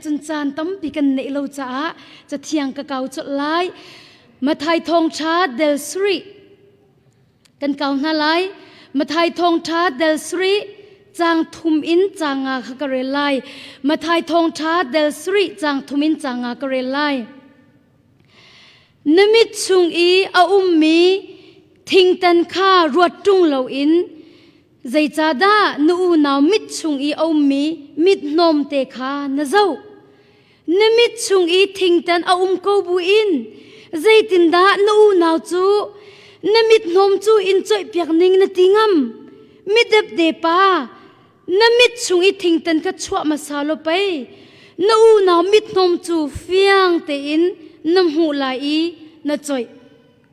ahcun caan tampi kan neih lo caah cathiang ka kau colh lai. Mathai thawngṭha del sarih kan kau hna lai. Mathai thawngṭha del sarih caang thum in caang nga kha ka rel lai. Mathai thawngṭha del sarih caang thum in caang nga ka rel lai. Na mit chung i a ummi thingtan kha ruat ṭung loin zeicahdah na unau mit chung i a ummi mit hnawmte kha na zoh? Na mit chung i thingtan a um ko buin zeitindah na unau cu na mit hnawm cu in coihpiak ning na ti ngam? Midepde pa, na mit chung i thingtan kha chuah hmasa law pei na unau mithnawm cu fiang tein na hmuh lai i na coih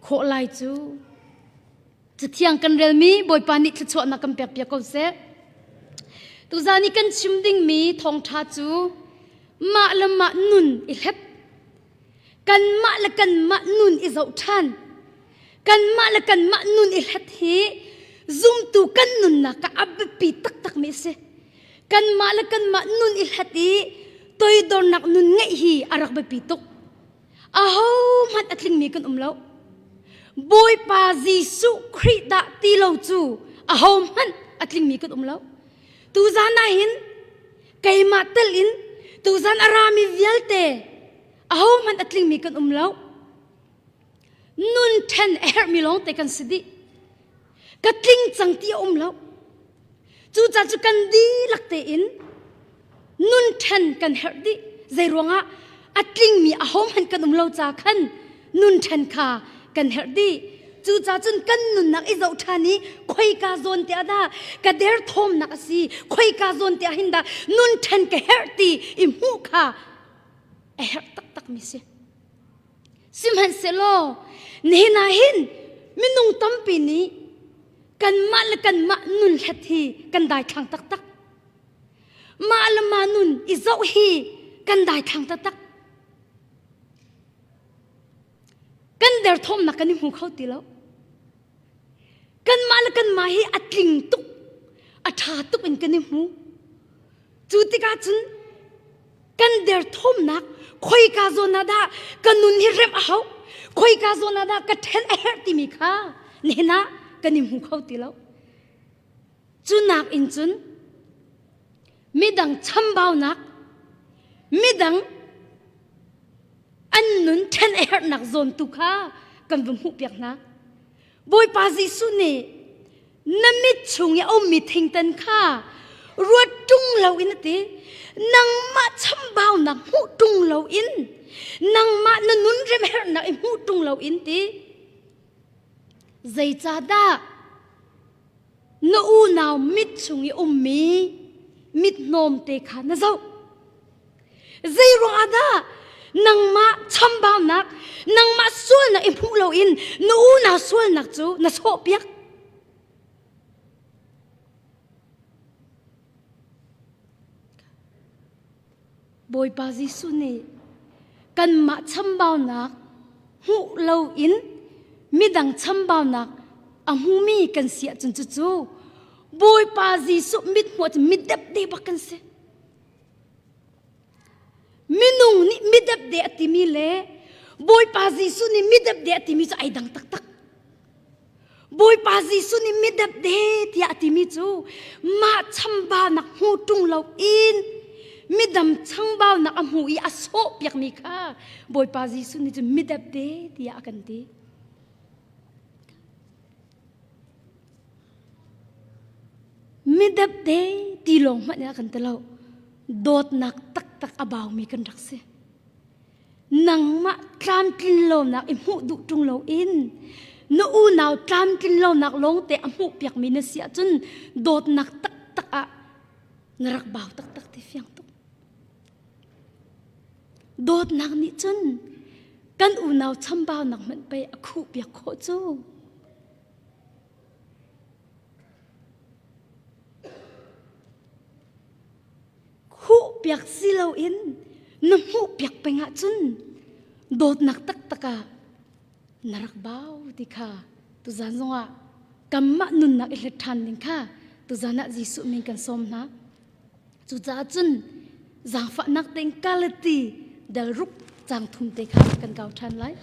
khawh lai cu. Cathiang kan relmi Bawipa nih thluachuahnak kan pek piak ko seh. Tuzan i kan chim dingmi thawngṭha cu mah le mah nun i hlep kanmah le kanmah nun i zoh ṭhan kanmah le kanmah nun i hlat hi zumtu kan nunnak ah a biapi taktakmi a si kanmah le kanmah nun i hlat i toidornak nun ngeih hi a rak biapi tuk ahohmanh a tlingmi kan um lo Bawipa Jesuh Khrih dah ti lo cu ahohmanh a tlingmi kan um lo tuzan ah hin keimah tel in tuzan a rami vialte ahohmanh a tlingmi kan um lo nun ṭhen a herhmi lawngte kan si dih ka tling cang ti a um lo cucaah cu kan dihlak tein nun ṭhen kan herh dih zei ruangah a tlingmi ahohmanh kan um lo ca khan nun ṭhen kha kan herh dih cucaah cun kan nunnak i zoh ṭhan i khoika zawn te ah dah ka derthawmnak a si khoika zawn te ah hin dah nun ṭhen ka herh ti i hmuh kha a herh taktakmi si Sihmanhsehlaw nihin ah hin minung tampi nih kanmah le kanmah nun hlet hi kan daithlang taktak. Mah le mah nun i zoh hi kan daithlang taktak. Kan derthawmnak kan i hmu kho ti lo. Kanmah le kanmah hi a tling tuk, a ṭha tuk in kan i hmu. Cu tikah cun kan derthawmnak khoika zawn ah dah ka nun hi remh a hau khoika zawn ah dah ka ṭhen a herh timi kha nihin ah kan i hmu kho ti lo cu nak in cun midang chambaunak midang an nun ṭhen a herhnak zawn tu kha kan va hmuhpiak hna Bawipa Jesuh nih na mit chung i a ummi thingtan kha ruat ṭung loin a ti nangmah chambaunak hmuh ṭung loin nangmah na nun remherhnak i hmuh ṭung loin ti zeicahdah na unau mit chung i ummi mit hnawmte kha na zoh Zei ruangah dah nangmah chambaunak, nangmah sualnak i hmuh loin na unau sualnak cu na sawhpiak? Bawipa Jesuh nih kanmah chambaunak hmuh loin midang chambaunak a hmumi kan si ahcun cucu Bawipa Jesuh mit hmuh ahcun midepde bak kan si. Minung nih midepde a timi le Bawipa Jesuh nih midepde a timi cu ai dang taktak. Bawipa Jesuh nih midepde tiah a timi cu mah chambaunak hmu ṭung loin midam changbaunak a hmu i a sawhpiakmi kha Bawipa Jesuh nih cun midepde tiah a kan ti. Midepde ti lawng hmanh in a kan ti lo. Dawtnak taktak a baumi kan rak si. Nangmah tlamtlin lonak i hmuh duh ṭung loin na unau tlamtlin lonak lawngte a hmuh piakmi na si ahcun dawtnak taktak ah na rak bau taktak ti fiang tuk. Dawtnak nih cun kan unau chambaunak hmanh pei a khuh piak khawh cu. Khuhpiak si loin na hmuhpiak peng ahcun dawtnak taktak ah na rak bau ti kha tuzan zongah kanmah nunnak i hlet ṭhan ding kha tuzan ah Jesuh min kan sawm hna. Cucaah cun. Zaangfahnak tein Galati dal ruk cang thum te kha kan kau ṭhan lai.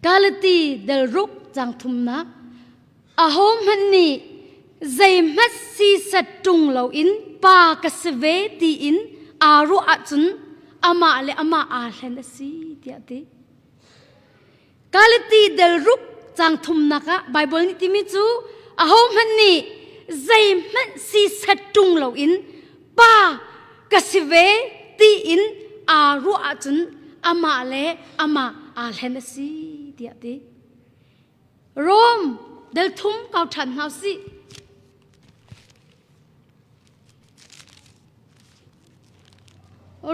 Galati dal ruk cang thumnak ahohmanh nih zeihmanh sisat ṭung loin pa ka si ve tiin aa ruah ahcun amah le amah aa hlen a si tiah a ti. Galati del ruk cang thumnak ah Baibal nih timi cu ahohmanh nih zeihmanh sisat ṭung loin pa ka si ve tiin aa ruah ahcun amah le amah aa hlen a si tiah a ti. Rom del thum kau ṭhan hna usih.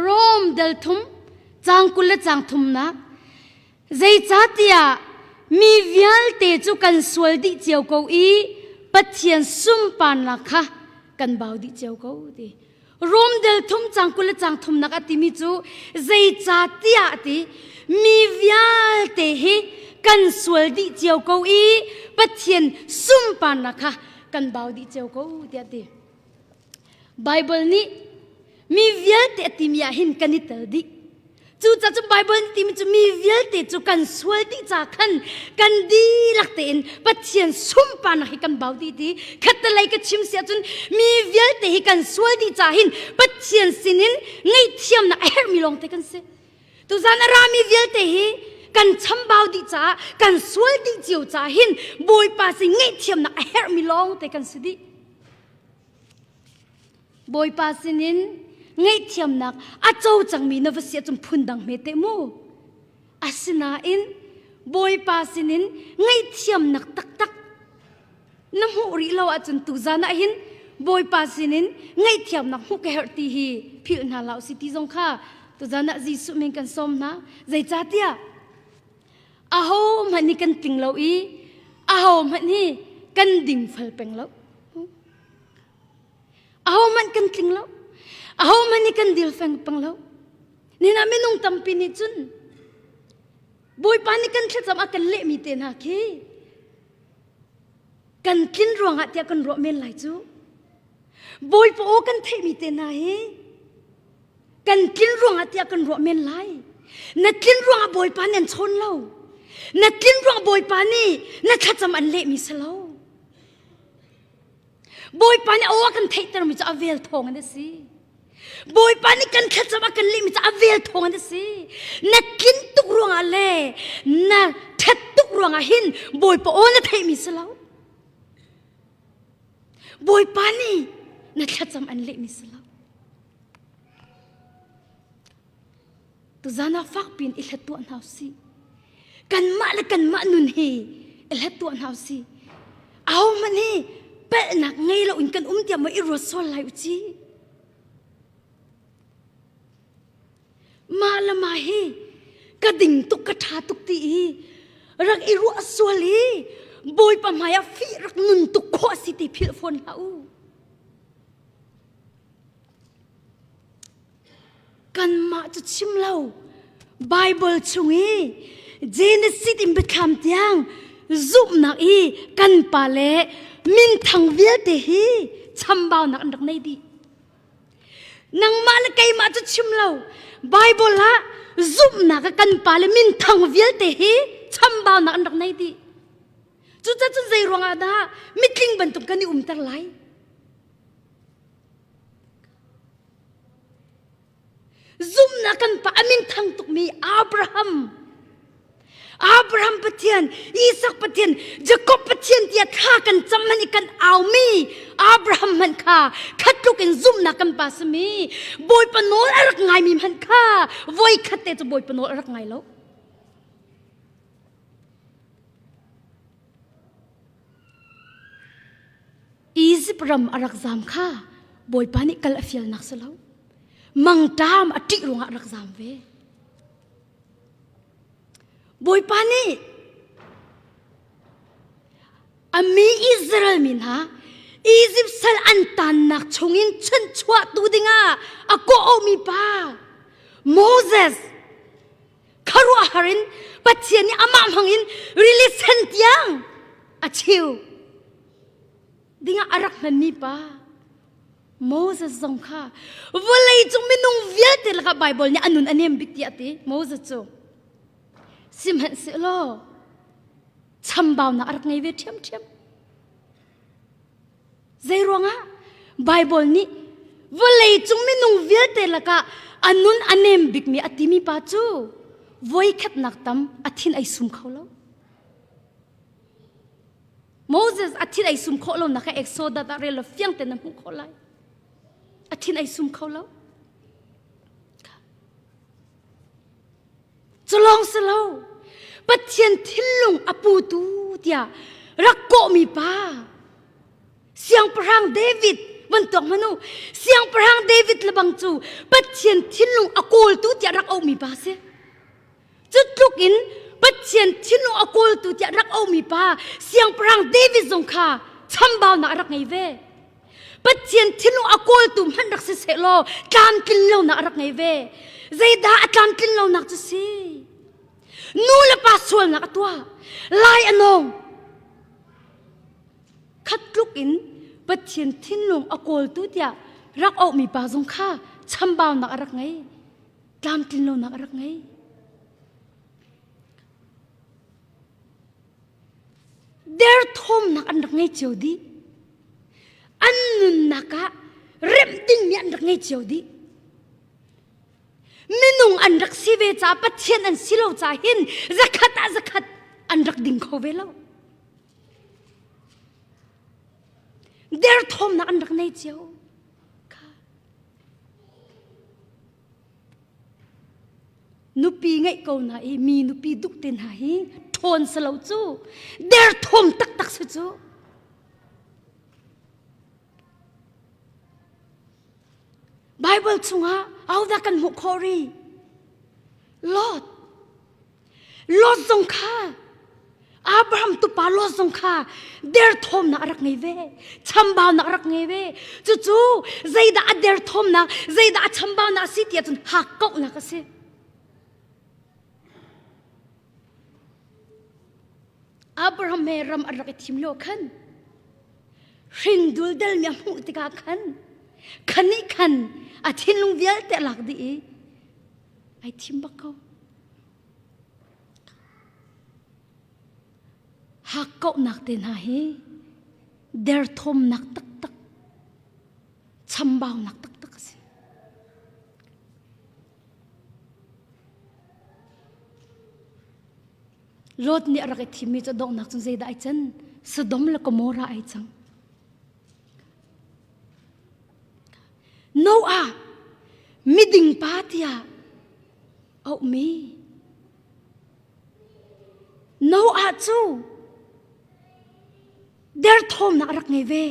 Rom del thum cang 20 le cang thumnak zeicahtiah mi vialte cu kan sual dih cio ko i Pathian sunparnak kha kan bau dih cio ko ti. Rom del thum cang 20 le cang thumnak a timi cu zeicahtiah ti mi vialte hi kan sual dih cio ko i Pathian sunparnak kha kan bau dih cio ko tiah ti. Bible nih mi vialte a timi ah hin kan i tel dih. Cucaah cun Bible nih timi cu mi vialte cu kan sual dih ca khan kan dihlak tein Pathian sunparnak hi kan bau dih ti. Khattelei ka chim si ahcun mi vialte hi kan sual dih ca hin Pathian sinin ngaihthiamnak a herhmi lawngte kan si. Tuzan a rami vialte hi kan chambau dih caah kan sual dih cio caah hin Bawipa sin ngaihthiamnak a herhmi lawngte kan si dih. Bawipa sinin ngaihthiamnak a co cangmi na va si ahcun phundang hme te mu. Asinain Bawipa sinin ngaihthiamnak taktak na hmuh rih lo ahcun tuzan ah hin Bawipa sinin ngaihthiamnak hmuh ka herh ti hi philh hna hlah usih ti zong kha tuzan ah Jesuh min kan sawm hna. Zeicahtiah aho hmanh hi kan tling lo i aho hmanh hi kan dingfel peng lo. Ahohmanh kan tling lo. Ahohmanh nih kan dil feng peng lo. Nina minung tampi nih cun Bawipa nih kan thlacam a kan lehmi te hna khi kan tlin ruangah tiah kan ruah men lai cu. Bawipa aw kan theihmi te hna hi kan tlin ruangah tiah kan ruah men lai. Na tlin ruangah Bawipa nih an chawn lo. Na tlin ruangah Bawipa nih na thlacam an lehmi si lo. Bawipa nih aw a kan theihtermi cu a vel thawng in a si. Bawipa nih kan thlacam a kan lehmi cu a vel thawng in a si. Na tlin tuk ruangah le na ṭhat tuk ruangah hin Bawipa aw na theihmi si lo. Bawipa nih na thlacam an lehmi si lo. Tuzan ah fakpi in i hlat tuah hna usih. Kanmah le kanmah nun hi i hlat tuah hna usih. Ahohmanh hi palhnak ngei lo in kan um tiah maw i ruat sual lai u ci. Mah le mah hi ka ding tuk ka ṭha tuk ti i rak i ruah sual i Bawipa hmai ah fih rak nun tuk khawh a si ti philh fawn hlah u. Kanmah cu chim lo Bible chung i Genesis in biathlam tiang zumhnak i kan pa le minthang vialte hi chambaunak an rak nei dih. Nangmah le keimah cu chim lo Bible ah zumhnak ah kan pa le minthang vialte hi chambaunak an rak nei dih. Cucaah cun zei ruangah dah mitling bantuk kan i umter lai? Zumhnak kan pa a min thang tukmi Abraham Abraham Pathian, Isak Pathian, Jakob Pathian tiah thla kan cam hmanh i kan aumi Abraham hmanh kha khatluk in zumhnak kan pa simi Bawipa nawl a rak ngaimi hmanh kha voi khat te cu Bawipa nawl a rak ngai lo. Izipt ram a rak zam kha Bawipa nih kal a fialnak si lo. Mangṭam a ṭih ruangah a rak zam ve. Bawipa nih a mi Israel mi hna Izipt sal an tannak chungin chanhchuahtu dingah a kawh-awhmi pa Moses khuaruahhar in Pathian nih amah hmangin rili sen tiang a cheu. Dingah a rak hmanmi pa Moses zong kha vawlei cung minung vialte lakah Baibal nih a nun a nem bik tiah a ti Moses cu. Sihmanhsehlaw chambaunak a rak ngei ve ṭhiamṭhiam. Zei ruangah? Baibal nih vawlei cung minung vialte lakah a nun a nem bikmi a timi pa cu voikhatnak tam a thin ai sum kho lo. Moses a thin ai sum khawh lonak kha Exodus ah rel law fiang tein na hmuh khawh lai. A thin ai sum kho lo. Cu lawng si lo. Pathian thinlung a putu tiah rak kawhmi pa Siangpahrang David van tuak hmanh u. Siangpahrang David lebang cu Pathian thinlung a kawltu tiah rak auhmi pa si. Cu tluk in Pathian thinlung a kawltu tiah rak auhmi pa Siangpahrang David zong kha chambaunak a rak ngei ve. Pathian thinlung a kawltu hmanh rak si sehlaw tlamtlin lonak a rak ngei ve. Zeidah a tlamtlin lonak cu si? Nu le pa sualnak a tuah. Lai a nawng. Khat tluk in Pathian thinlung a kawltu tiah rak auhmi pa zong kha chambaunak a rak ngei. Tlamtlin lonak a rak ngei. Derthawmnak an rak ngei cio dih. An nunnak ah remh dingmi an rak ngei cio dih. Minung an rak si ve ca Pathian an si lo ca hin zakhat ah zakhat an rak ding kho ve lo. Derthawmnak an rak nei cio. Nupi ngeih ko na i mi nupi duk te hna hi ṭhawn si lo cu derthawm taktak si cu. Bible chungah ahodah kan hmuh khawh rih? Lot. Lot zong kha Abraham tupa Lot zong kha derthawmnak a rak ngei ve chambaunak a rak ngei ve cucu zeidah a derthawmnak zeidah a chambaunak a si ti ahcun hakkauhnak a si Abraham he ram an rak i thim lio khan hringdul delmi a hmuh tikah khan khan nih khan a thinlung vialte a lak dih i ai thim bak ko Hakkauhnak te hna hi derthawmnak taktak, chambaunak taktak a si. Lot nih a rak i thimmi cu donghnak cun zeidah ai can? Sodom le Gomorrah ai cang. Noah miding pa tiah auhmi Noah cu derthawmnak a rak ngei ve.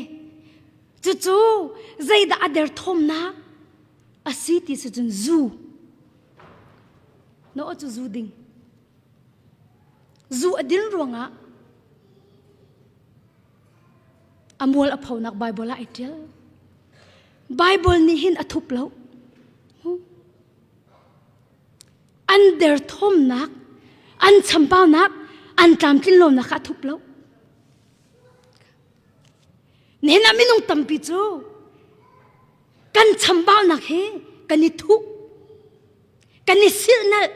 Cucu zeidah a derthawmnak a si ti si cun zu. Noah cu zu ding. Zu a din ruangah a mual a phonak Bible ah ai ṭial. Bible nih hin a thup lo. An derthawmnak, an champaunak, an tlamtlinlonak kha a thup lo. Nihin ah minung tampi cu kan chambaunak hi kan i thuh, kan i silhnalh,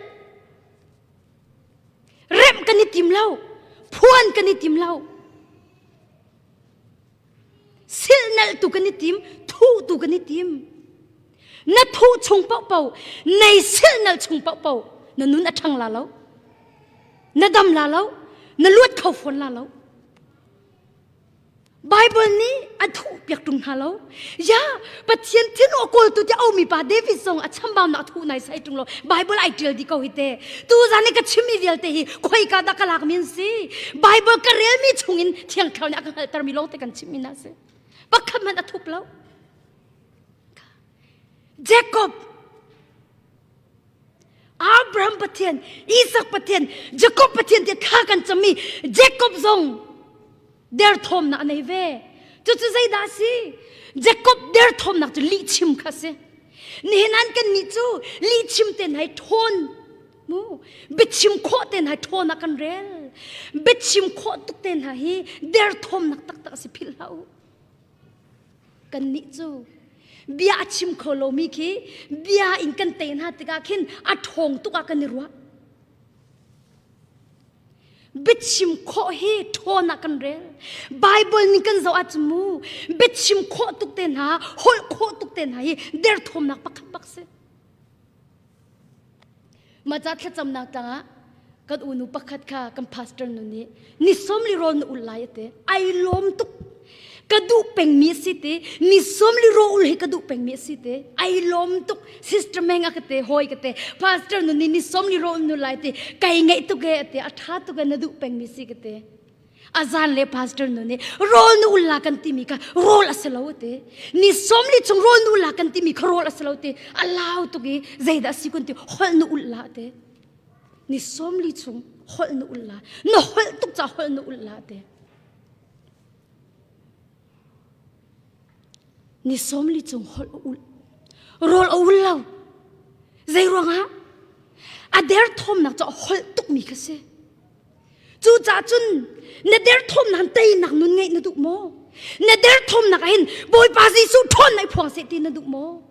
remh kan i tim lo, phuan kan i tim lo. Silhnalh tu kan i tim, thuh tu kan i tim. Na thuh chung paohpaoh, nei silhnalh chung paohpaoh, na nun a ṭhang la lo. Na dam la lo, na luat kho fawn la lo. Bible nih a thuh piak ṭung hna lo. Ya, Pathian thin aw kawltu ti aumi pa David zong a chambaunak a thuh nai sai ṭung lo. Bible ai ṭial dih ko hi te. Tu zan i ka chimmi vialte hi khoika dah ka lakmi an si. Bible ka relmi chungin Thiang Thlarau nih a ka hngalhtermi lawng te kan chimmi hna si. Pakhat hmanh a thup lo. Jacob Abraham Pathian, Isaac Pathian, Jacob Pathian ti thla kan cami Jacob zong derthawmnak a nei ve. Cucu zeidah a si? Jacob derthawmnak cu lihchim kha a si. Nihin an kan nih cu lihchim te hna hi ṭhawn mu biachim khawh te hna ṭhawn ah kan rel. Biachim khawh tuk te hna hi derthawmnak taktak a si philh hlah u. Kannih cu bia a chim kho lomi khi bia in kan tei hna tikah khin a ṭhawng tuk ah kan i ruah. Biachim khawh hi ṭhawn ah kan rel. Bible ning kan zoh ahcun mu biachim khawh tuk te hna, holh khawh tuk te hna hi derthawmnak pakhat bak si. Mah ca thlacamnak tlangah kan unu pakhat kha kan pastor nu nih ni sawmli rawl na ul lai ati. Ai lawm tuk. Ka duh pengmi a si ti. Ni sawmli rawl ul hi ka duh pengmi a si ti. Ai lawm tuk. Sister Meng a ka te, hawi ka te. Pastor nu nih ni sawmli rawl nu lai ti. Kai ngaih tuk e ati. A tha tuk e na duh pengmi si ka te. A zan le pastor nu nih rawl nu ul la kan timi kha rawl a si lo ti. Ni sawmli chung rawl nu la kan timi kha rawl a si lo ti. A lau tuk i zeidah a si kun ti holh nu ul la ti. Ni sawmli chung holh nu ul la. Na holh tuk ca holh nu ul la ti. Ni sawmli chung holh a ul. Rawl a ul lo. Zei ruangah? A derthawmnak cu a holh tukmi kha si. Cucaah cun na derthawmnak teinak nun ngeih na duh maw? Na derthawmnak ah hin Bawipa Jesuh ṭhawnnak i phuang seh ti na duh maw?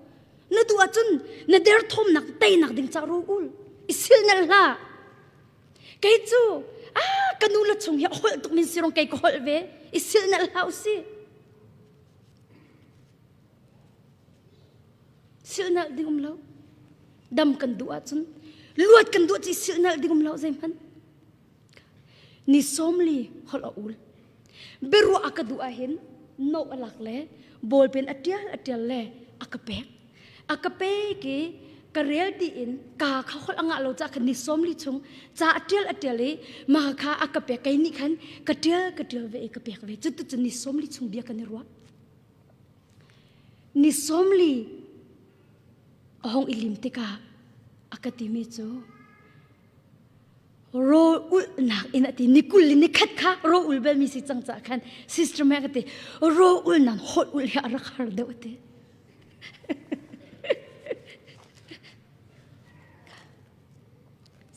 Na duh ahcun na derthawmnak teinak ding ca ro ul. I silnalh hlah. Kei cu ah ka nu le chung hi a holh tuk min sirong kei ka holh ve. I silnalh hlah usih. Silnalh ding um lo. Dam kan duh ahcun luat kan duh ci silnalh ding um lo zeihmanh. Ni sawmli holh a ul. Biaruah a ka duh ahhin no a lak le ballpen a ṭial a ṭial le a ka pek. A ka pek i ka rel tiin ka kha holh a ngah lo caah khan ni sawmli chung ca a ṭial a ṭial i mah kha a ka pek kei nih khan ka ṭial ka ṭial ve i ka pek ve. Cuticun ni sawmli chung bia kan i ruah. Ni sawmli a hong i lim tikah a ka timi cu rawl ulhnak in a ti ni kul le ni khat kha rawl ul balmi si cang caah khan sister Mac a ti rawl ul nan holh ul hi a rak har deuh a ti.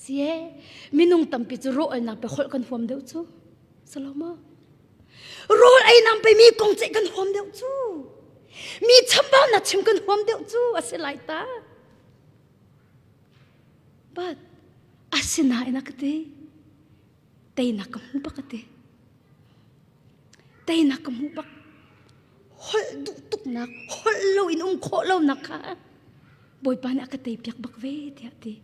Sie minung tampi cu rawl ulnak pe holh kan huam deuh cu salomo Rawl ei nam pe mi kong ceih kan huam deuh cu. Mi chambaunak chim kan huam deuh cu a si lai ta. But asinain a ka ti. Teinak ka hmu bak a ti. Teinak ka hmu bak. Holh duh tuknak, holh lo in um khawh lonak kha Bawipa nih a ka tei piak bak ve tiah ti.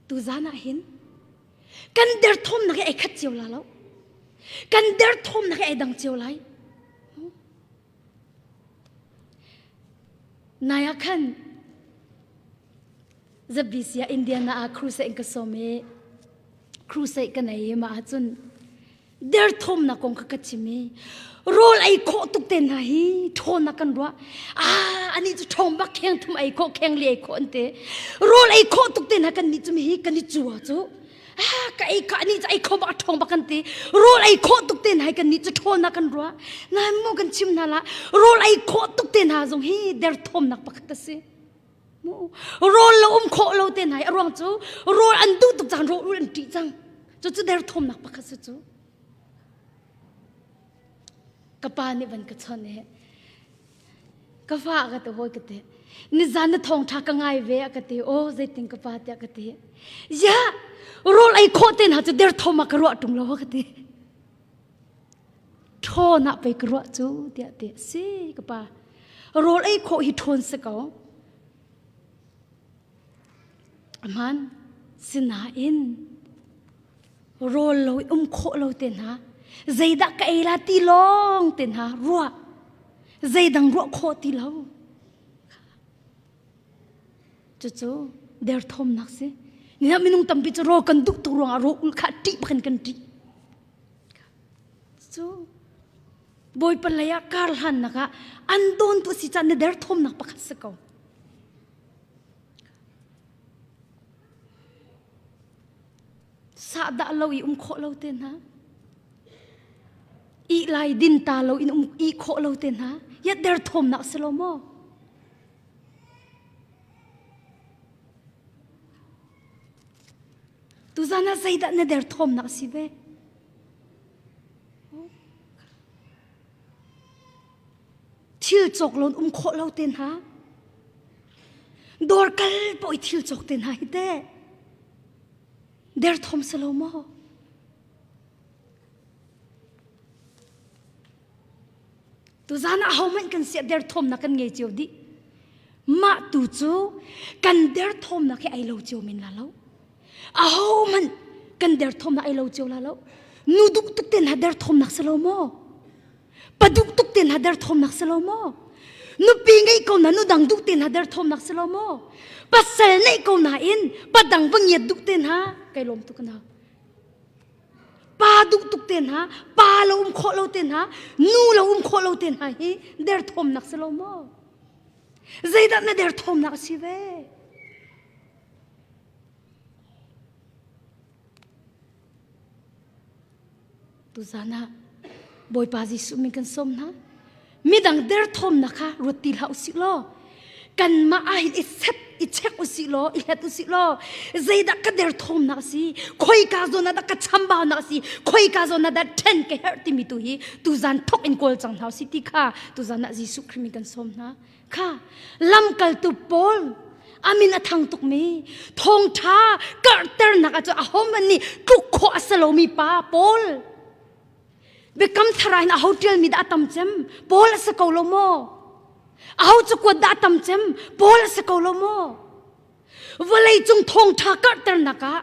Tuzan ah hin kan derthawmnak hi ei khat cio la lo. Kan derthawmnak hi ei dang cio lai. Nai ah khan ZBC ah Indiana ah crusade in ka sawm i crusade ka nei i mah ahcun derthawmnak kong kha ka chim i rawl ei khawh tuk te hna hi ṭhawnnak kan ruah ah anih cu ṭhawng bak kheng thum ei khawh kheng li ei khawh an ti rawl ei khawh tuk te hna kan nih cu hi kan i cua cu ah ka ei kha anih cu ei kho bak ṭhawng bak kan ti rawl ei khawh tuk te hna hi kan nih cu ṭhawnnak kan ruah nain mu kan chim hna la rawl ei khawh tuk te hna zong hi derthawmnak pakhat a si mu rawl lo um khawh lo te hna hi a ruang cu rawl an duh tuk cang rawl an ṭih cang Cucu derthawmnak pakhat si cu. Ka pa nih van ka chawnh i ka fa ka ti hawi ka ti nizan na thawngṭha ka ngai ve a ka ti aw zeitin ka pa tiah ka ti ya rawl ei khawh te hna cu derthawm ah ka ruah ṭung lo ka ti ṭhawn ah pei ka ruah cu tiah ti si ka pa rawl ei khawh hi ṭhawn si ko Ahmaan. Sinain rawl lo i um khawh lo te hna, zeidah ka ei la ti lawng te hna ruah, zeidang ruah khawh ti lo. Cucu derthawmnak si. Nihin minung tampi cu rawl kan duh tuk ruangah rawl ul kha ṭih bak in kan ṭih. Cu Bawipa lei ah kar hlannak ah an dawntu si caan na derthawmnak pakhat si ko. Sahdah lo i um khawh lo te hna. Ih lai din ta lo in um ih khawh lo te hna. Ya derthawmnak si lo maw? Tuzan ah zeidah na derthawmnak si ve? Thil cawk loin um khawh lo te hna. Dawr kal paoh i thil cawk te hna hi teh derthawm si lo maw? Tuzan ah ahohmanh kan siah derthawmnak kan ngei cio dih. Mah tu cu kan derthawmnak hi ai lo cio men la lo. Ahohmanh kan derthawmnak ai lo cio la lo. Nu duh tuk te hna derthawmnak si lo maw? Pa duh tuk te hna derthawmnak si lo maw? Nupi ngeih ko na nu dang duh te hna derthawmnak si lo maw? Pasal neih ko nain pa dang va ngiat duh te hna kai lawm tuk na. Pa duh tuk te hna, pa lo um khawh lo te hna, nu lo um khawh lo te hna hi derthawmnak si lo maw? Zeidah na derthawmnak a si ve? Tuzan ah Bawipa Jesuh min kan sawm hna. Midang derthawmnak kha ruat ti hlah usih law kanmah ah hin i set i check usih law i hlet usih law zeidah ka derthawmnak a si khoika zawn ah dah ka chambaunak a si khoika zawn ah dah ṭhen ka herh timi tu hi tuzan thok in kawl cang hna usih ti kha tuzan ah Jesuh Khrih min kan sawm hna. Kha lamkaltu Paul amin a thang tukmi thawngṭha karhternak ah cun ahohmanh nih tluk khawh a si lomi pa Paul biakam thar ah hin aho ṭialmi dah a tam cem Paul a si ko lo maw aho cakuat dah a tam cem Paul a si ko lo maw Vawlei cung thawngṭha karhternak ah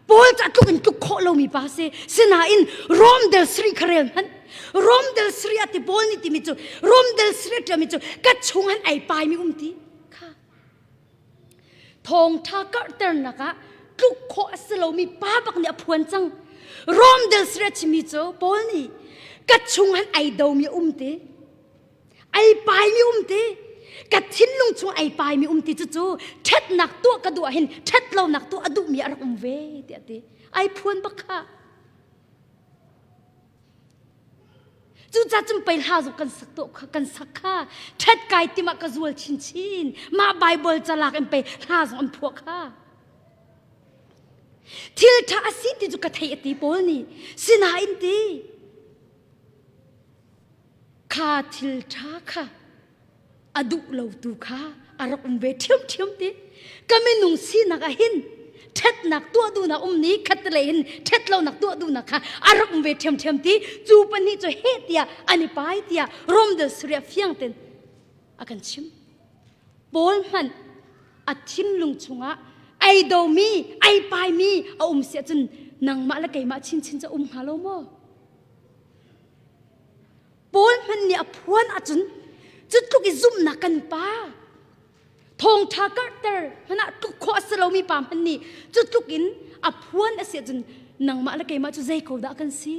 Paul cu a tluk in tluk khawh lomi pa si. Sinain Rom del Sri kha rel hmanh. Rom del Sri a ti Paul nih timi cu Rom del Sri a ṭialmi cu ka chung han ei paimi um ti kha. Thawngṭha karhternak ah tluk khawh a si lomi pa bak nih a phuan cang. Rom del Sri a chimmi cu Paul nih ka chung han ei domi a um ti. Ei paimi um ti ka thinlung chung ei paimi um ti cucu ṭhatnak tuah ka duh ahhin ṭhat lonak tuah a duhmi a rak um ve tiah ti ai phuan bak kha cucaah cun pei hla zong kan sak tuah kha kan sak kha ṭhat kai timah ka zual chinchin mah Bible calak in pei hla zong an phuah kha thil ṭha a si ti cu ka theih a ti Paul nih sinain ti Kha thil ṭha kha a duh lotu kha a rak um ve ṭhiamṭhiam ti. Ka minung sinak ah hin ṭhatnak tuah duhnak um ni khattelei hin ṭhat lonak tuah duhnak kha a rak um ve ṭhiamṭhiam ti. Cu pahnih cu heh tiah an i pai tiah Romdal Syria fiang ten a kan chim. Paul hmanh a thinlung chungah ei domi, ei paimi a um si ahcun nangmah le keimah chinchin cu um hnga lo maw? Paul hmanh nih a phuan ahcun cu tluk i zumhnak kan pa thawngṭha karhter hmanh ah tluk khawh a si lomi pa hmanh nih cu tluk in a phuan a si ahcun nangmah le keimah cu zei ko dah kan si?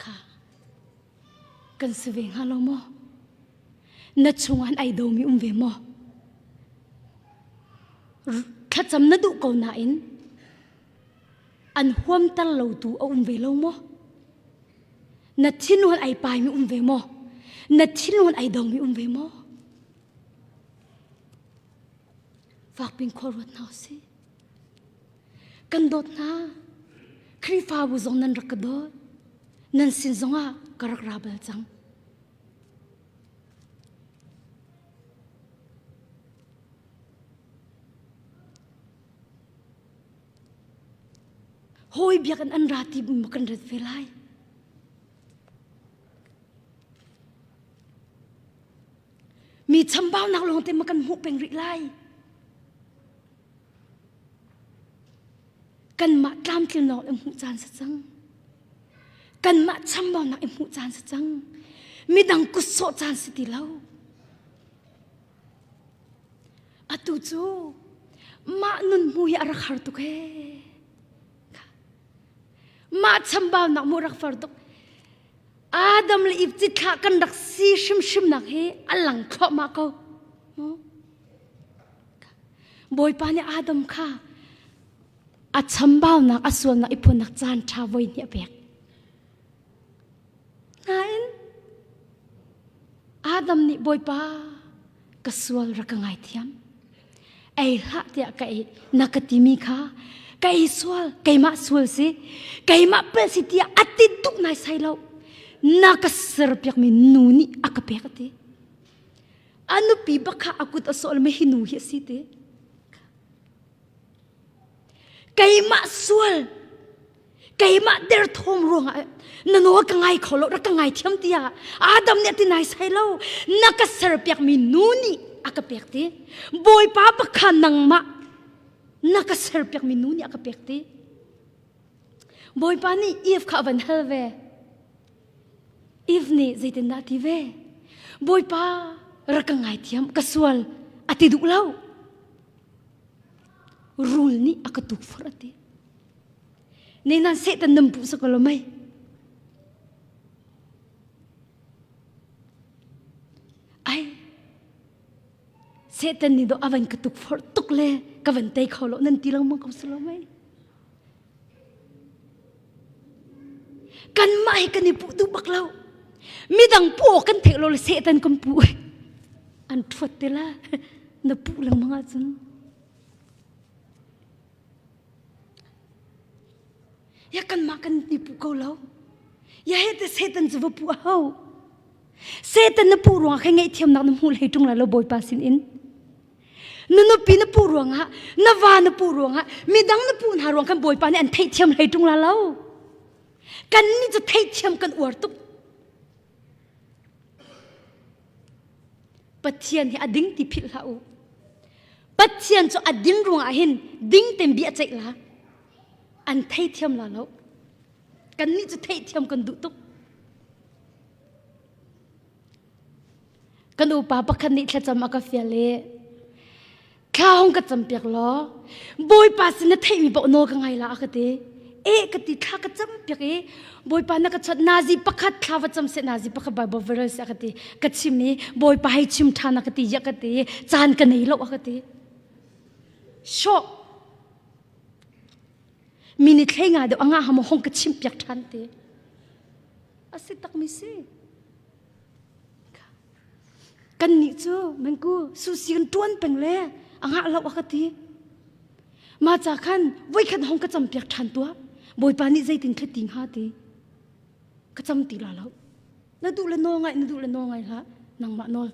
Kha kan si ve hnga lo maw? Na chungah ai domi um ve maw? Thlacam na duh ko nain an huamter lotu a um ve lo maw? Na thinlung ai paimi um ve maw? Na thinlung ai dongmi um ve maw? Fakpin khua ruat hna usih. Kan dawt hna. Khrihfabu zong nan rak ka dawt. Nan sin zongah ka rak ra bal cang. Hawi biakinn an ra ti kan rat ve lai. Mi chambaunak lawng te ma kan hmuh peng rih lai. Kanmah tlamtlinnak in hmuh caan si cang. Kanmah chambaunak in hmuh caan si cang. Midang kut sawh caan si ti lo. Atu cu mah nun hmu hi a rak har tuk he. Mah chambaunak mu rak far tuk. Adam le Eve cithlah kan rak si hrimhrimnak hi a lang thluahmah ko. Bawipa nih Adam kha a chambaunak a sualnak i phuannak caan ṭha voi hnih a pek. Nain Adam nih Bawipa ka sual rak ka ngaithiam. Ei hlah tiah ka ei na ka timi kha. Kei sual, keimah sual si, keimah pel si tiah a ti duh nai sai lo. Na ka serpiakmi nu nih a ka pek a ti. A nupi bak kha a kut a sawh le hi nu hi a si ti. Keimah sual, keimah derthawm ruangah na nawl ka ngai kho lo, rak ka ngai thiam tiah Adam nih a ti nai sai lo. Na ka serpiakmi nu nih a ka pek ti. Bawipa bak kha nangmah na ka serpiakmi nu nih a ka pek ti. Bawipa nih Eve kha a van hal ve. Eve nih zeitindah ti ve? Bawipa rak ka ngaithiam, ka sual a ti duh lo. Rul nih a ka tukforh a ti. Ne nan Satan nan puh sak lo mei. Ai Satan nih do a van ka tukforh tuk le ka van tei kho lo nan ti lengmang ko si lo mei. Kanmah hi kan i puh duh bak lo. Midang puh awk kan theih lo le Satan kan puh. An ṭhuat te la. Na puh lengmang ahcun. Ya kanmah kan i puh ko lo. Ya he te Satan cu va puh a hau. Satan na puh ruangah khan ngaihthiamnak na hmuh hlei ṭung lai lo Bawipa sin in. Na nupi na puh ruangah, na va na puh ruangah, midang na puh hna ruang khan Bawipa nih an theihthiam hlei ṭung la lo. Kannih cu theihthiam kan uar tuk. Pathian hi a ding ti philh hlah u. Pathian cu a ding ruangah hin ding tein bia ceih la. An theithiam la lo. Kannih cu theihthiam kan duh tuk. Kan upa pakhat nih thlacam a ka fial i thla hong ka campiak law Bawipa sin na theihmi paoh nawl ka ngai la a ka ti. E ka ti thla ka campiak i Bawipa na ka chawt nazi pakhat thla va cam seh nazi pakhat Bible verse a ka ti. Ka chim i Bawipa hei chim ṭhan a ka ti ya ka ti caan ka nei lo a ka ti. Sure. Mi ni thlei nga deuh anga hamo hong ka chim piak ṭhan te. A si tak mi si. Kannih cu mengku susi kan ṭuan peng le a ngah lo a ka ti. Mah ca khan voikhat hong ka campiak ṭhan tuah. Bawipa nih zeitin thlet ti hnga ti. Ka cam ti la lo. Na duh le nawl ngaih, na duh le nawl ngai hlah. Nangmah nawl.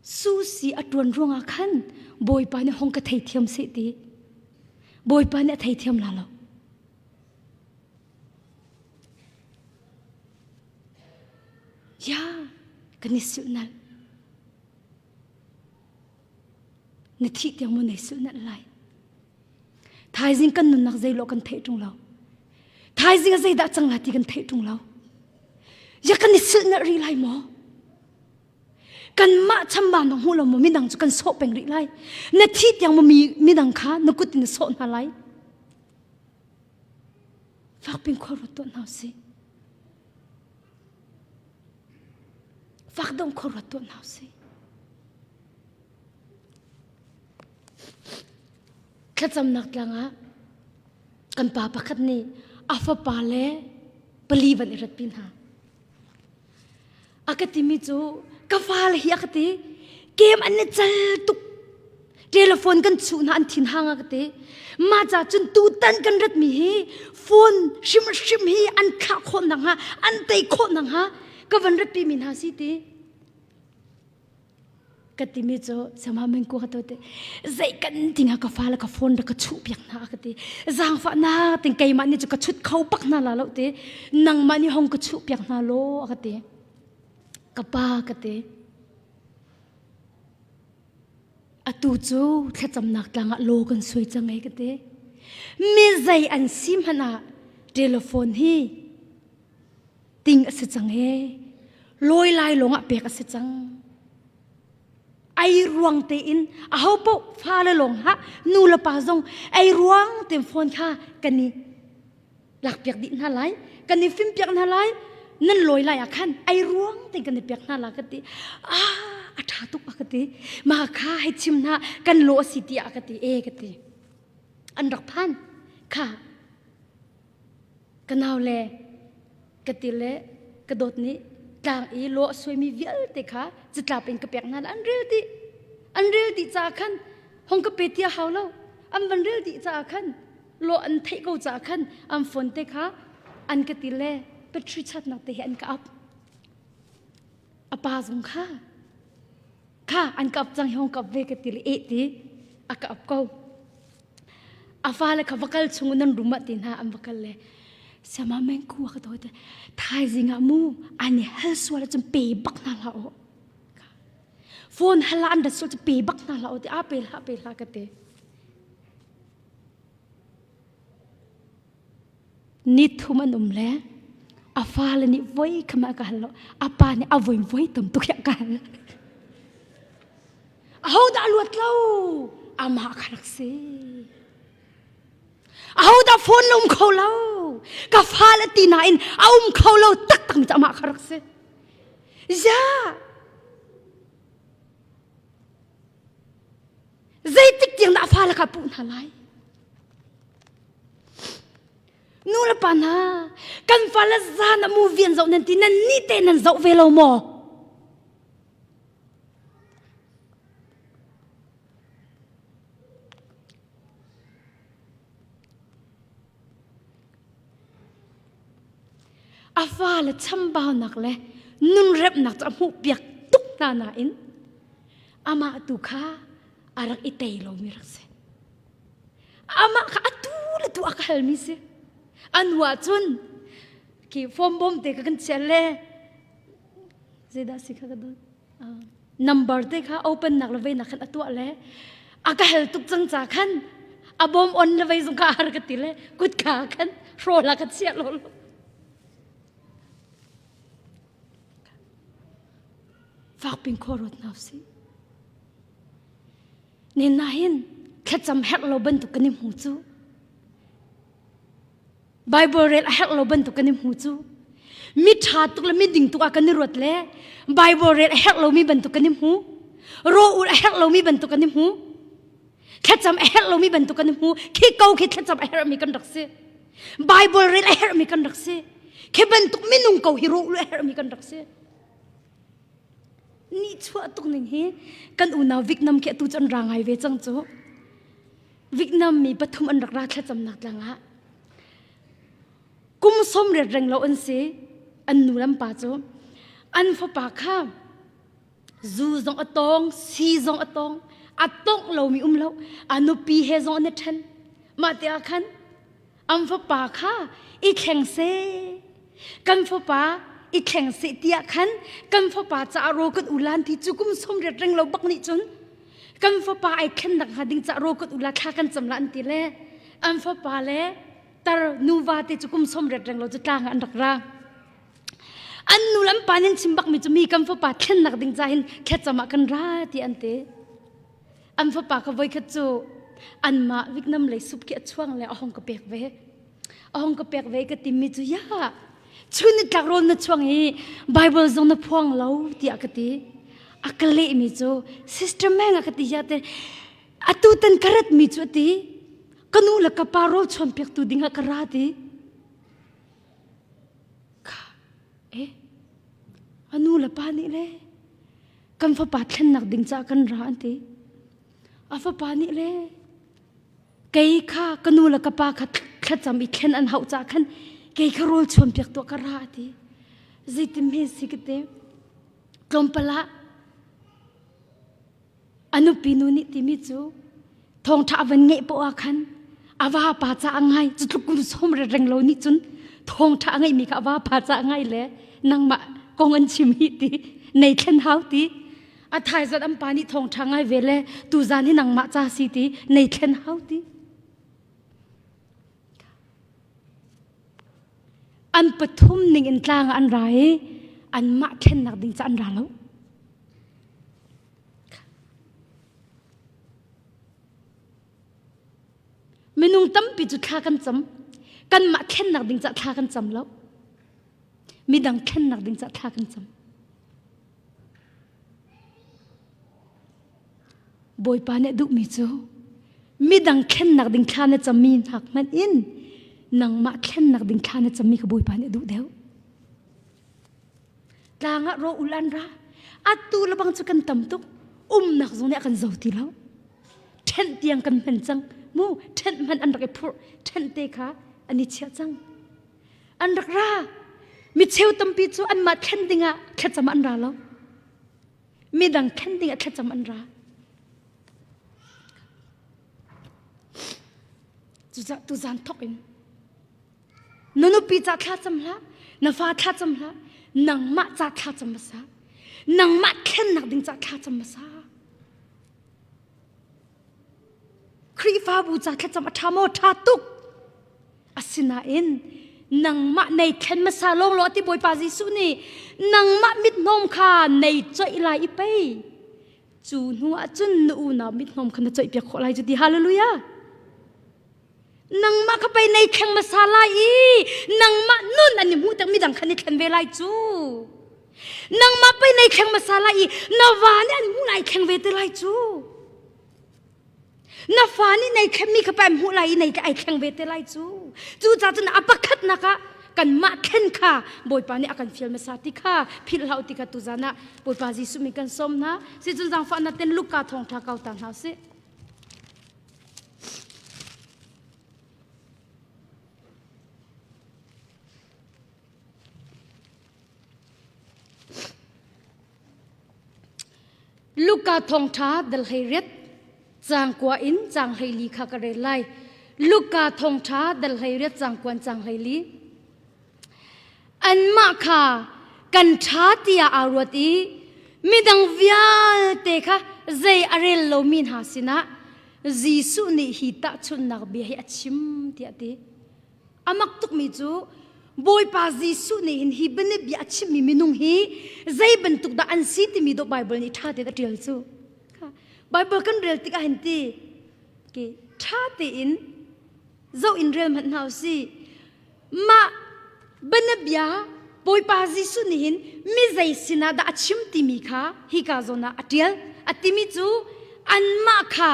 Susi a ṭuan ruangah khan Bawipa nih hong ka theithiam seh ti. Bawipa nih a theithiam la lo. Ya, kan i silhnalh. Na thih tiang maw nei silhnalh lai? Thaizing kan nunnak zeilawh kan theih ṭung lo. Thaizing ah zeidah cang lai ti kan theih ṭung lo. Ya kan i silhnalh rih lai maw? Kanmah chambau na hmu lo maw midang cu kan sawh peng rih lai. Na thih tiang maw mi midang kha na kut in na sawh hna lai? Fakpin khua ruat tuah hna usih. Fak dong khua ruat tuah hna usih. Thlacamnak tlang ah kan pa pakhat nih a fapa le pali van i ratpi hna. A ka timi cu ka fale hi a ka ti kem an i cal tuk telephone kan chuh hna an thin hang a ka ti mah ca cun tutan kan ratmi hi phone hrimhrim hi an thlah khawh nakhnga an tei khawh nakhnga ka van ratpi mi hna si ti Ka timi cu sama mengku ka te zei kan tinga ka fa le ka phone ra ka chuh piak hna ka ti zaangfah na ting keimah nih cu ka chut kho pak hna la lo ti nangmah nih hong ka chuh piak hna law ka ti ka pa ka ti atu cu thlacamnak tlang ah law kan suai cang ei ka ti mi zei an si hmanh ah telephone hi ting a si cang ee lawi lai lawng ah pek a si cang ai ruang tein aho paoh fale lawng hlah nu le pa zong ai ruang tein phone kha kan i lakpiak dih hna lai kan i fimpiak hna lai nan lawi lai ah khan ai ruang tein kan i pek hna la ka ti ah a ṭha tuk a ka ti ma kha hei chim hna kan law a si tiah a ka ti e ka ti an rak phan kha Ka nau le ka ti le ka dawt nih tlang i law a suaimi vialte kha catlap in ka pek hna an rel dih. An rel dih caah khan Hong ka pe tia hau lo. An van rel dih caah khan lo an theih ko caah khan an phone te kha an ka ti le battery chatnak te hi an ka up. A pa zong kha kha an ka up cang hi hong ka up ve ka ti le eh ti a ka up ko. A fale kha va kal chung nan rum ah ti hna an va kal le siama meng ku ka to te thaizing ah mu an i hal sual cun pe bak hna hlah u. Phone hal an rat sual cu pe bak hna hlah u ti a pe hlah pe hlah ka ti. Ni thum an um le a fale nih voi khama ka hal lo a pa nih a voi voi tam tuk ya ka hal. Aho dah luat lo amah kha rak si. Aho dah phone na um kho lo ka fale ti nain a um kho lo taktak mi cu amah kha rak si. Ya! Zeitik tiang dah a fale kha puh hna lai? Nu le pa hna, kan fale zan a movie an zoh nan ti nan ni te nan zoh ve lo maw? A fale chambaunak le nunremhnak cu a hmuhpiak tuk hna nain amah tu kha a rak i tei lomi rak si. Amah kha atu le tu a ka halmi si. A nu ah cun khi form bawm te ka kan chiah le zeidah si kha ka dawt. Number te kha open nak le vei nak khan a tuah le a ka hel tuk cang ca khan a bawm on le vei zong ka har ka ti le kut ka khan hrawl a ka chiah lo lo. Fak pin kho rot nau si. Nen na hin thlacam herh lo bantuk kan i hmu cu. Bible rel a herh lo bantuk kan i hmu cu. Mi ṭha tuk le mi ding tuk ah kan i ruat le Bible rel a herh lomi bantuk kan i hmu. Raw ul a herh lomi bantuk kan i hmu. Thlacam a herh lomi bantuk kan i hmu. Khi ko khi thlacam a herhmi kan rak si. Bible rel a herhmi kan rak si. Khi bantuk minung ko hi raw ul a herhmi kan rak si. Ni chuah tuk ning hi kan unau Vietnam khi atu cu an ra ngai ve cang cu. Vietnam mi pathum an rak ra thlacamnak tlang ah kum som ret reng lo an si an nu lam pa cu an fapa kha zu zong a tong si zong a tong a tongh lomi um lo a nupi he zong an i ṭhen mah te ah khan an fapa kha i thleng seh kan fapa i thleng seh tiah khan kan fapa caah ro kan ulan ti cu kum som riat reng lo bak nih cun kan fapa ai thlen nak hnga ding caah ro kan ula thla kan cam la an ti le an fapa le tar nuva te cu kum som riat reng lo cu tlang ah an rak ra an nu le an pa nin chim bak mi cu mi kan fapa thlen nak ding ca hin thlacam ah kan ra ti an ti An fapa ka voikhat cu anmah Vietnam lei sup khi a chuang le a hong ka pek ve. A hong ka pek ve ka timi cu ya chun ni tlak rawl na chuang i Bible zong na phuang lo tiah ka ti. A ka lehmi cu sister Meng a ka ti ya te atu tan ka rat mi cu a ti ka nu le ka pa rawl chuan piak tu ding ah ka ra ti. Kha eh a nu le pa nih le kan fapa thlennak ding caah kan ra an ti a fapa nih le kei kha ka nu le ka pa kha thlacam i thlen an hauh caah khan kei kha rawl chuan piak tuah ka ra a ti zeitin hme si ka ti tlawmpal ah A nupi nu nih timi cu thawngṭha a van ngeih poah ah khan a vapa ca a ngai cu tluk kum som reng lo nih cun thawngṭha a ngeihmi kha a vapa ca a ngai le nangmah kong an chim hi ti nei thlen hau ti a thaizat an pa nih thawngṭha ngai ve le tuzan hi nangmah ca si ti nei thlen hau ti an pathum ning in tlang ah an ra i anmah thlennak ding ca an ra lo Minung tampi cu thla kan cam. Kanmah thlennak ding caah thla kan cam lo. Midang thlennak ding caah thla kan cam. Bawipa nih duhmi cu midang thlennak ding thla na cammi hnak hmanh in nangmah thlennak ding thla na cammi kha Bawipa nih duh deuh. Tlang ah ro ul an ra. Atu lebang cu kan tam tuk. Umnak zong nih a kan zo ti lo. Ṭhenh tiang kan hman cang. Mu ṭhenh hmanh an rak i phurh. Ṭhenh te kha an i chiah cang. An rak ra. Mi cheu tampi cu anmah thlen dingah thlacam an ra lo. Midang thlen dingah thlacam an ra. Cucaah tuzan thawk in na nupi ca thlacam hlah, na fa thlacam hlah, nangmah ca thlacam hmasa. Nangmah thlennak ding ca thlacam hmasa. Khrihfabu ca thlacam a ṭha maw? Ṭha tuk. Asinain nangmah nei thlen hmasa lawng law ti Bawipa Jesuh nih nangmah mithnawm kha nei coih lai i pei. Cu hnu ah cun na unau mithnawm kha na coihpiak khawh lai cu ti hallelujah. Nangmah kha pei nei thleng hmasa lai i nangmah nun an i hmuh tik midang khan i thlen ve lai cu. Nangmah pei nei thleng hmasa lai i na va nih an hmuh lai thleng ve te lai cu. Na fa nih nei thlenmi kha pei hmuh lai i nei ai thleng ve te lai cu. Cucaah cun a pakhatnak ah kanmah thlen kha Bawipa nih a kan fial hmasa ti kha philh hlah u ti kha tuzan ah Bawipa Jesuh min kan sawm hna. Sicun zaangfahnak ten Luka thawngṭha kau ta hna usih. Luka thawngṭha dal 18 caang kua in caang 14 kha ka rel lai. Luka thawngṭha dal 18 caang kuan caang 14. Anmah kha kan ṭha tiah aa ruat i midang vialte kha zei a rel lomi hna sinah Jesuh nih hi tahchunhnak bia hi a chim tiah a ti. A mak tukmi cu Bawipa Jesuh nih hin hi bianabia a chimmi minung hi zei bantuk dah an si timi dawh Baibal nih ṭha tein a ṭial cu. Baibal kan rel tikah hin ti ṭha tein zoh in rel hmanh hna usih. Mah bianabia Bawipa Jesuh nih hin mi zei sinah dah a chim timi kha hika zawn ah a ṭial. A timi cu anmah kha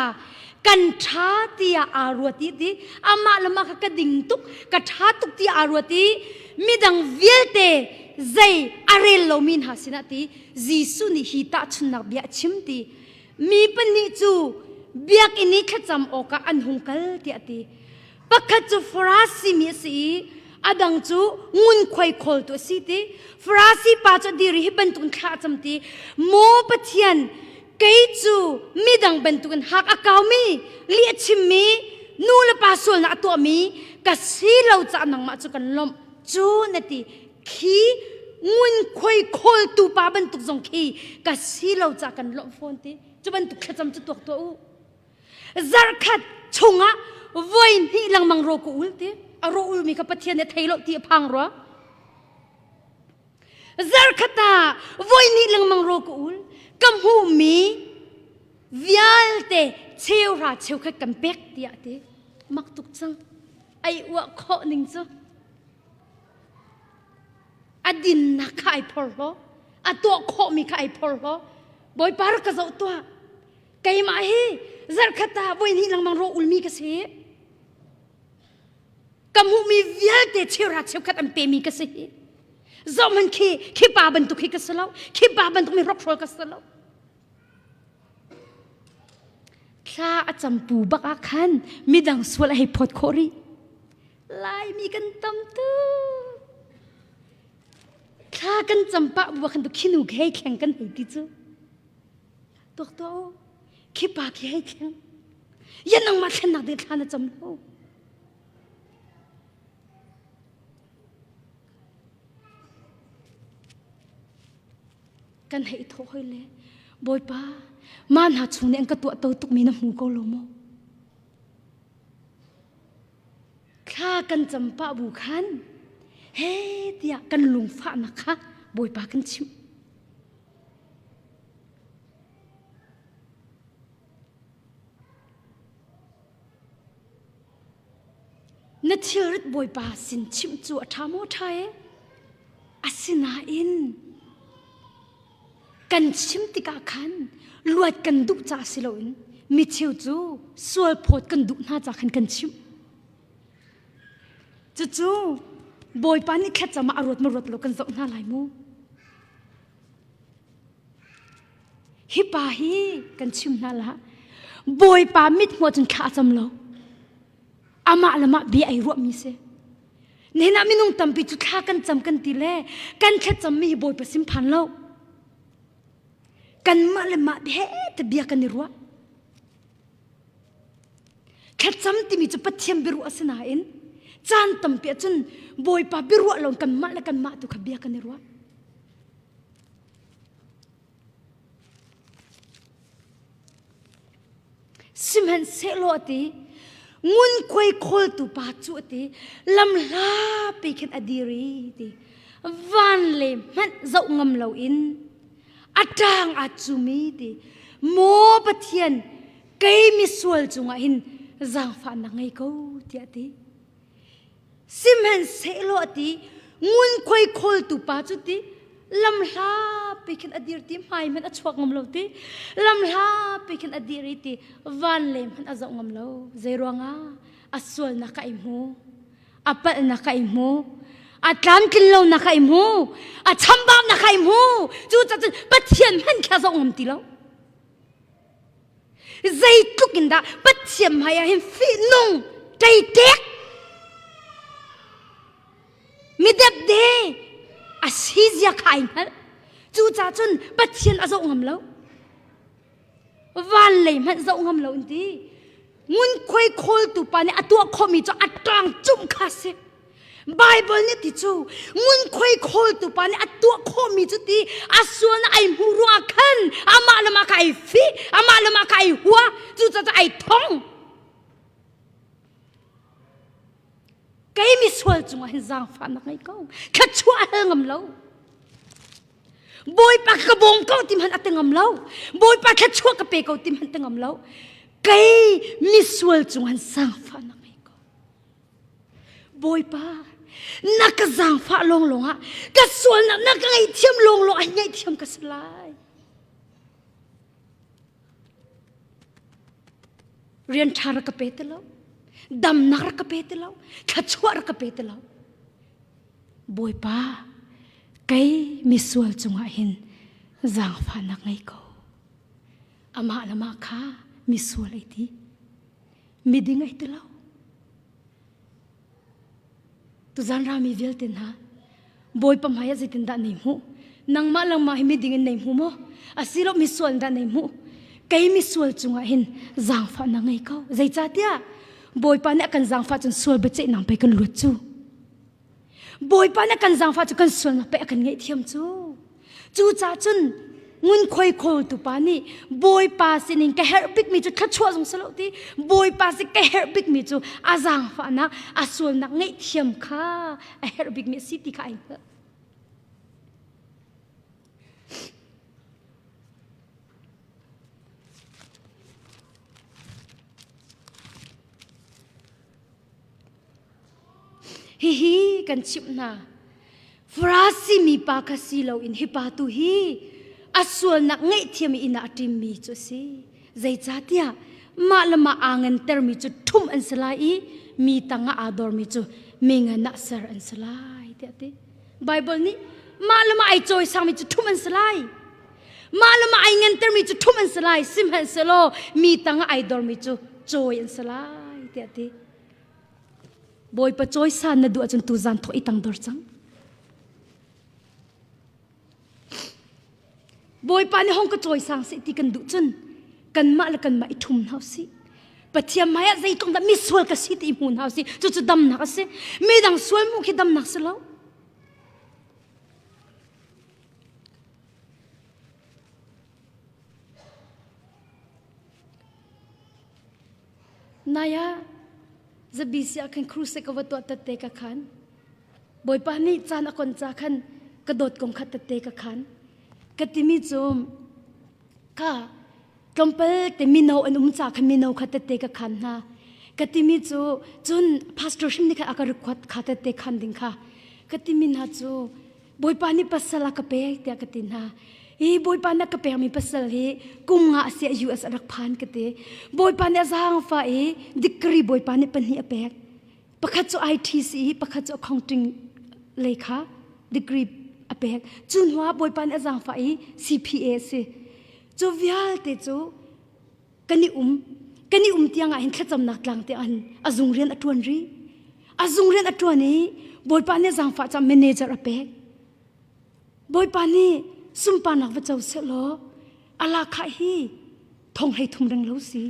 kan ṭha tiah aa ruat i ti amah le mah kha ka ding tuk ka ṭha tuk tiah aa ruat i midang vialte zei a rel lomi hna sinah ti Jesuh nih hi tahchunhnak bia a chim ti mi pahnih cu biakinn i thlacam awkah an hung kal tiah a ti. Pakhat cu Farasi mi a si i a dang cu ngunkhuai khawltu a si ti. Farasi pa cu a dir i hi bantukin thla a cam ti. Maw Pathian, kei cu midang bantukin hak a kaumi, lih a chimmi, nu le pa sualnak a tuahmi ka si lo caah nangmah cu kan lawmh. Cu na ti. Khi ngunkhuai khawltu pa bantuk zong khi ka si lo caah kan lawmh fawn ti. Cu bantuk thlacam cu tuak tuah u. Zarhkhat chungah voi hnih lengmang ro ka ul ti. A ro ulmi kha Pathian nih a thei lo ti a phang rua. Zarhkhat ah voi hnih lengmang ro ka ul. Ka hmuhmi vialte cheuhra cheukhat kan pek tiah ti. Mak tuk cang. Ai uah khawh ning cu. A dinnak kha ai phorhlaw. A tuah khawhmi kha ai phorhlaw. Bawipa rak ka zoh tuah. Keimah hi zarhkhat ah voi hnih lengmang rawh ulmi ka si. Ka hmuhmi vialte cheuhra cheukhat an pemi ka si. Zohhmanh khi khi pa bantuk hi ka si lo. Khi pa bantuk mi hrokhrawl ka si lo. Thla a campu bak ah khan midang sual a hei phawt khawh rih. Laimi kan tam tuk. Thla kan cam pah bu khan tu khinu khi hei thleng kan hei ti cu. Tuak tuah u. Khi pa khi hei thleng. Ya nangmah thlennak ding thla na cam lo. Kan hei thawh hoi le Bawipa ma hna chung nih an ka tuah to tukmi na hmu ko lo maw? Thla kan cam pah bu khan he tiah kan lungfahnak kha Bawipa kan chimh. Na thilrit Bawipa sin chimh cu a ṭha maw ṭha e? Asinain kan chim tikah khan luat kan duh ca si loin mi cheu cu sual phawt kan duh hna ca khan kan chimh. Cucu Bawipa nih thlacam ah a ruat ma ruat lo kan zoh hna lai mu. Hi pa hi kan chim hna lah. Bawipa mit hmuh cun thla a cam lo. Amah le mah bia ai ruahmi si. Nihin ah minung tampi cu thla kan cam kan ti le kan thlacammi hi Bawipa sin phan lo. Kanmah le mah he te bia kan i ruah. Thlacam timi cu Pathian biaruah a si nain caan tampi ahcun Bawipa biaruah lo kanmah le kanmah tu kha bia kan i ruah. Sihmanhsehlaw a ti, ngunkhuai khawltu pa cu a ti, lamhlapi khin a dir i ti, van le hmanh zoh ngam loin a ṭang aa cum i ti, Maw Pathian, kei misual cungah hin zaangfahnak ngei ko tiah a ti. Sihmanhsehlaw a ti, ngunkhuai khawltu pa cu ti lamhlapi khin a dir ti hmai hmanh a chuak ngam lo ti lamhlapi khin a dir i ti van le hmanh a zoh ngam lo zei ruangah a sualnak ka i hmu a palhnak ka i hmu a tlamtlin lonak ka i hmu a chambaunak ka i hmu cucaah cun Pathian hmanh kha zoh ngam ti lo Zeitluk in dah Pathian hmai ah hin fihnung ṭeiṭek midepde a si zia kha ai hngalh. Cucaah cun Pathian a zoh ngam lo. Van lei hmanh zoh ngam lo in ti. Ngunkhuai khawltu pa nih a tuah khawhmi cu a ṭang cumh kha si. Bible nih ti cu ngunkhuai khawltu pa nih a tuah khawhmi cu ti a sualnak ai hmuh ruangah khan amah le mah kha ai fih amah le mah kha ai hua cucaah ai thong kei misual cungah hin zaangfahnak ngei ko thluachuah a hal ngam lo Bawipa ka bawm ko ti hmanh a ti ngam lo Bawipa thluachuah ka pe ko ti hmanh ti ngam lo kei misual cungah hin zaangfahnak ngei ko Bawipa, na ka zaangfah lawnglawng ah ka sualnak na ka ngaihthiam lawnglawng ah ngaihthiam ka si lai. Rian ṭha rak ka pe ti lo, damnak rak ka pe ti lo, thluachuah rak ka pe ti lo. Bawipa, kei misual cungah hin zaangfahnak ngei ko. Amah le mah kha misual ei ti. Miding ei ti lo. Tuzan rami vialte hna, Bawipa hmai ah zeitindah nei hmuh? Nangmah langmah hi miding in nei hmu maw? Asilo misual dah nei hmuh? Kei misual cungah hin zaangfahnak ngei ko. Zeicahtiah Bawipa nih a kan zaangfah cun sual biaceihnak pei kan luat cu. Bawipa nih kan zaangfah cu kan sualnak pei a kan ngaihthiam cu. Cucaah cun ngunkhuai khawltu pa nih Bawipa sinin ka herh bikmi cu thluachuah zong si lo ti Bawipa si ka herh bikmi cu a zaangfahnak a sualnak ngaihthiam kha a herh bikmi a si ti kha ai hngalh. Hihi kan chimh hna. Farasi mipa kha si loin hi pa tu hi a sualnak ngaihthiam i inn ah a ṭimmi cu a si. Zeicahtiah mah le mah aa ngantermi cu ṭhumh an si lai i mi tangah aa dormi cu mi ngan ah ser an si lai tiah a ti. Baibal nih mah le mah ai cawisangmi cu ṭhumh an si lai. Mah le mah ai ngantermi cu ṭhumh an si lai. Sihmanhsehlaw mi tangah ai dormi cu cawi an si lai tiah a ti. Bawipa cawisan na duh ahcun tuzan thawh i tangdor cang. Bawipa nih hong ka cawisang seh ti kan duh cun kanmah le kanmah i ṭhum hna usih. Pathian hmai ah zeitluk dah misual ka si ti i hmu hna usih. Cucu damnak a si. Midang sual hmuh khi damnak si lo. Nai ah ZBC ah khan crusade ka va tuah tette ka khan. Bawipa nih caan a kon ca khan ka dawt kong kha tette ka khan. Ka timi cu ka tlawmpal te mino an um ca khan mino kha tette ka khan hna. Ka timi cu cun pastor hrim nih khan a ka request kha tette khan ding kha. Ka timi hna cu Bawipa nih pasal a ka pek tiah ka ti hna. Hi Bawipa nih a ka pekmi pasal hi kum nga a si US a rak phan ka ti. Bawipa nih a zaangfah i degree Bawipa nih pahnih a pek. Pakhat cu ITC i pakhat cu accounting lei kha degree a pek. Cu hnu ah Bawipa nih a zaangfah i CPA a si. Cu vialte cu kan i um. Kan i um tiang ah hin thlacamnak tlang te an a zung rian a ṭuan rih. A zung rian a ṭuan i Bawipa nih zaangfah ca manager a pek. Bawipa nih sunparnak va co sehlaw a lahkhah hi thong hlei thum reng lo si.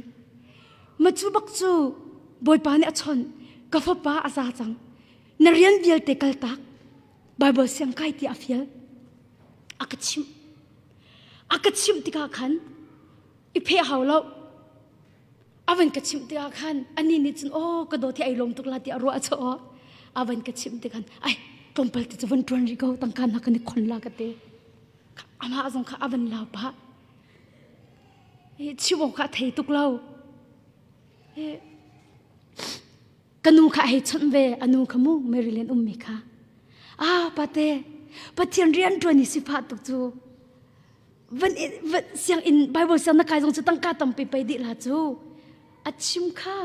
Ma cu bak cu Bawipa nih a chawnh ka fapa a za cang. Na rian vialte kaltak Bible siang kai ti a fial. A ka chimh. A ka chimh tikah khan i pheh hau lo. A van ka chimh tikah khan ani nih cun aw ka dawt hi ai lawm tuk la ti a ruah chaw a van ka chimh tikhan ai tlawmpal te cu van ṭuan rih ko tangka na kan i khon la ka ti. Amah zong kha a van lau pah. Chim awk kha a thei tuk lo. Ka nu kha a hei chawnh ve a nu kha mu Maryland ummi kha. Ah pate Pathian rian ṭuan i sifah tuk cu van van sianginn Bible siang na kai zong cu tangka tampi pei dih la cu. A chim kha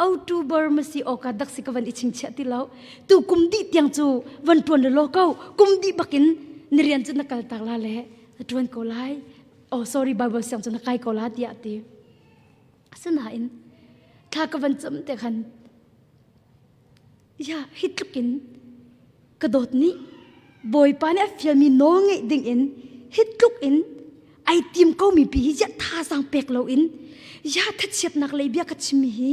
October masi awka dak si ka van i chingchiah ti lo. Tu kum dih tiang cu van ṭuan lo ko. Kum dih bakin ni rian cu na kal tak la le na ṭuan ko lai. Oh sorry Bible siang cu na kai ko la tiah ti. Asinain thla ka van cam te khan ya hi tluk in ka dawt nih Bawipa nih a fialmi nawl ngeih ding in hi tluk in ai tim ko mi pi hi ya thazaang pek lo in ya thachiatnak lei bia ka chimmi hi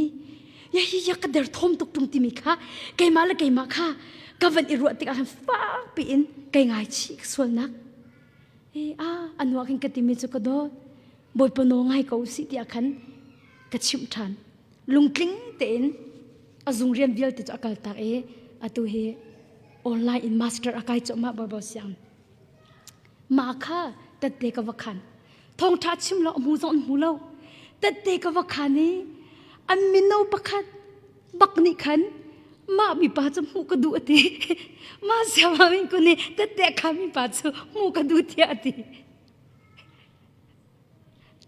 ya hi ya ka derthawm tuk tung timi kha keimah le keimah kha ka van i ruah tikah khan fakpi in kai ngaichih ka sualnak a anu ah khin ka timi cu ka dawt Bawipa nawl ngai ko usih tiah khan ka chimh ṭhan. Lungtling tein a zung rian vialte cu a kaltak i atu hi online in master a kai cuahmah Bawipa siang. Mah kha tette ka va khan. Thawngṭha chim lo a hmu zong an hmu lo. Tette ka va khan i an mino pakhat bak nih khan mah mipa cu hmuh ka duh a ti. Mah siamam in kun i tette kha mipa cu hmuh ka duh tiah a ti.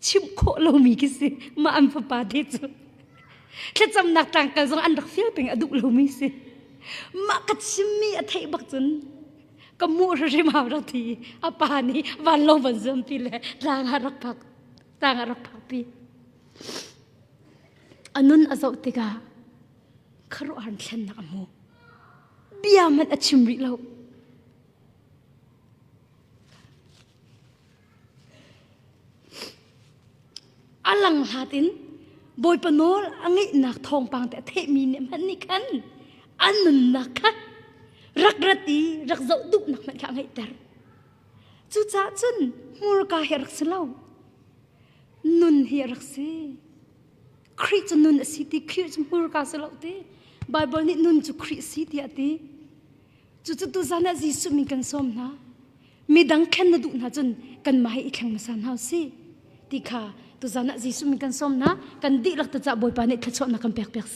Chimh khawh lomi khi si mah an fapa te cu thlacamnak tlangkal zong an rak fial peng a duh lomi si mah ka chimmi a theih bak cun ka muh hrim hau rak thi a pa nih vanlawng van zuampi le tlang ah rak phak tlang ah rak phakpi a nun a zoh tikah khuaruahhar thlennak a hmu bia hmanh a chim rih lo A langhlat in Bawipa nawl a ngeihnak thawngpang te a theihmi nih hmanh nih khan an nunnak kha rak rat i rak zoh duhnak hmanh kha a ngeihter. Cucaah cun hmurka hi a rak si lo. Nun hi a rak si. Khrih cu nun a si ti, Khrih cu hmurka si lo ti. Baibal nih nun cu Khrih si tiah a ti. Cucu tuzan ah Jesuh min kan sawm hna. Midang thlen na duh hna cun kanmah hi i thleng hmasa hna usih ti kha tuzan ah Jesuh min kan sawm hna. Kan dihlak te cah Bawipa nih thluachuahnak kan pek piak seh.